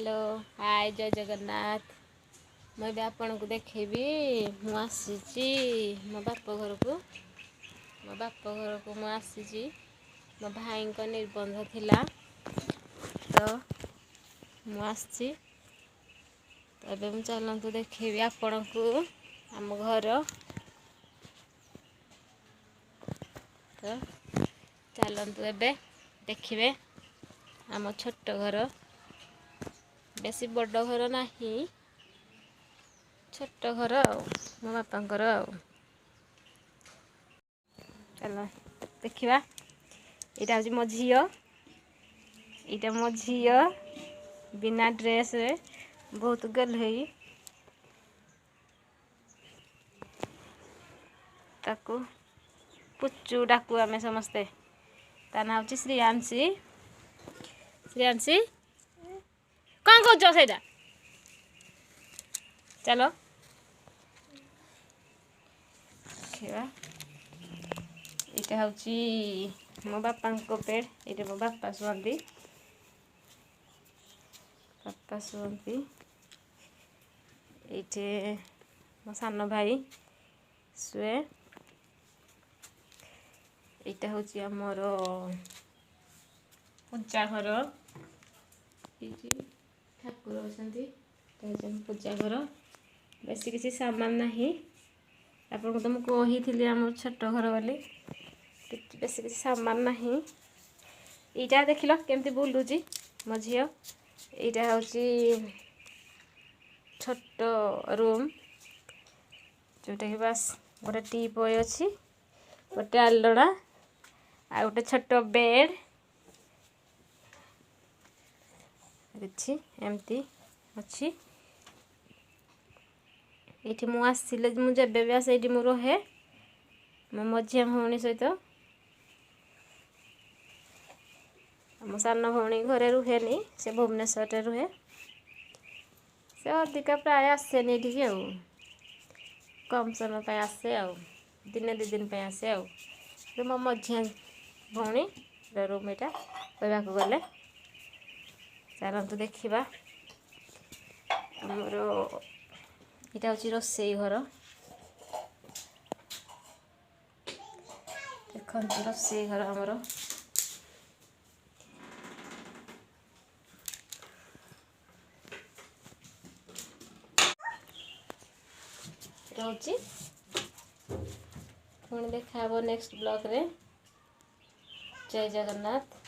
Hello, ହାଏ, ଜୟ ଜଗନ୍ନାଥ। ମୁଁ ଏବେ ଆପଣଙ୍କୁ ଦେଖେଇବି। ମୁଁ ଆସିଛି ମୋ ବାପ ଘରକୁ। ମୋ ବାପ ଘରକୁ ମୁଁ ଆସିଛି। ମୋ ଭାଇଙ୍କ ନିର୍ବନ୍ଧ ଥିଲା ତ ମୁଁ ଆସିଛି। ତ ଏବେ ମୁଁ ଚାଲନ୍ତୁ ଦେଖେଇବି ଆପଣଙ୍କୁ ଆମ ଘର। ତ ଚାଲନ୍ତୁ ଏବେ ଦେଖିବେ ଆମ ଛୋଟ ଘର। ବେଶୀ ବଡ଼ ଘର ନାହିଁ, ଛୋଟ ଘର ଆଉ ମୋ ବାପାଙ୍କର। ଆଉ ଚାଲ ଦେଖିବା। ଏଇଟା ହେଉଛି ମୋ ଝିଅ। ଏଇଟା ମୋ ଝିଅ, ବିନା ଡ୍ରେସ୍ରେ ବହୁତ ଗେହ୍ଲେଇ। ତାକୁ ପୁଚୁ ଡାକୁ ଆମେ ସମସ୍ତେ। ତା ନାଁ ହେଉଛି ଶ୍ରୀୟାଂଶୀ। ଶ୍ରୀୟାଂଶୀ, କ'ଣ କହୁଛ ସେଇଟା? ଚାଲ ଦେଖିବା। ଏଇଟା ହେଉଛି ମୋ ବାପାଙ୍କ ବେଡ଼୍। ଏଇଟା ମୋ ବାପା ଶୁଅନ୍ତି। ବାପା ଶୁଅନ୍ତି ଏଇଠି। ମୋ ସାନ ଭାଇ ଶୁଏ। ଏଇଟା ହେଉଛି ଆମର ପୂଜା ଘର। ଏଇଠି ଠାକୁର ଅଛନ୍ତି। ଏଇଟା ହେଉଛି ଆମ ପୂଜା ଘର। ବେଶୀ କିଛି ସାମାନ ନାହିଁ। ଆପଣଙ୍କୁ ତ ମୁଁ କହିଥିଲି ଆମର ଛୋଟ ଘର ବୋଲି। ବେଶୀ କିଛି ସାମାନ ନାହିଁ। ଏଇଟା ଦେଖିଲ କେମିତି ବୁଲୁଛି ମୋ ଝିଅ। ଏଇଟା ହେଉଛି ଛୋଟ ରୁମ୍, ଯେଉଁଟାକି ବାସ୍ ଗୋଟେ ଟିପୟ ଅଛି, ଗୋଟେ ଆଲଣା ଆଉ ଗୋଟେ ଛୋଟ ବେଡ଼୍ କିଛି ଏମିତି ଅଛି। ଏଇଠି ମୁଁ ଆସିଲେ, ମୁଁ ଯେବେ ବି ଆସେ ଏଇଠି ମୁଁ ରୁହେ ମୋ ମଝିଆ ଭଉଣୀ ସହିତ। ମୋ ସାନ ଭଉଣୀ ଘରେ ରୁହେନି, ସେ ଭୁବନେଶ୍ୱରରେ ରୁହେ। ସେ ଅଧିକା ପ୍ରାୟ ଆସେନି ଏଠିକି, ଆଉ କମ୍ ସମୟ ପାଇଁ ଆସେ, ଆଉ ଦିନେ ଦୁଇ ଦିନ ପାଇଁ ଆସେ। ଆଉ ମୋ ମଝିଆ ଭଉଣୀ ରୁମ୍ ଏଇଟା କହିବାକୁ ଗଲେ। ଚାଲନ୍ତୁ ଦେଖିବା ଆମର। ଏଇଟା ହେଉଛି ରୋଷେଇ ଘର। ଦେଖନ୍ତୁ ରୋଷେଇ ଘର ଆମର। ରହୁଛି, ପୁଣି ଦେଖା ହେବ ନେକ୍ସଟ ବ୍ଲଗ୍ରେ। ଜୟ ଜଗନ୍ନାଥ।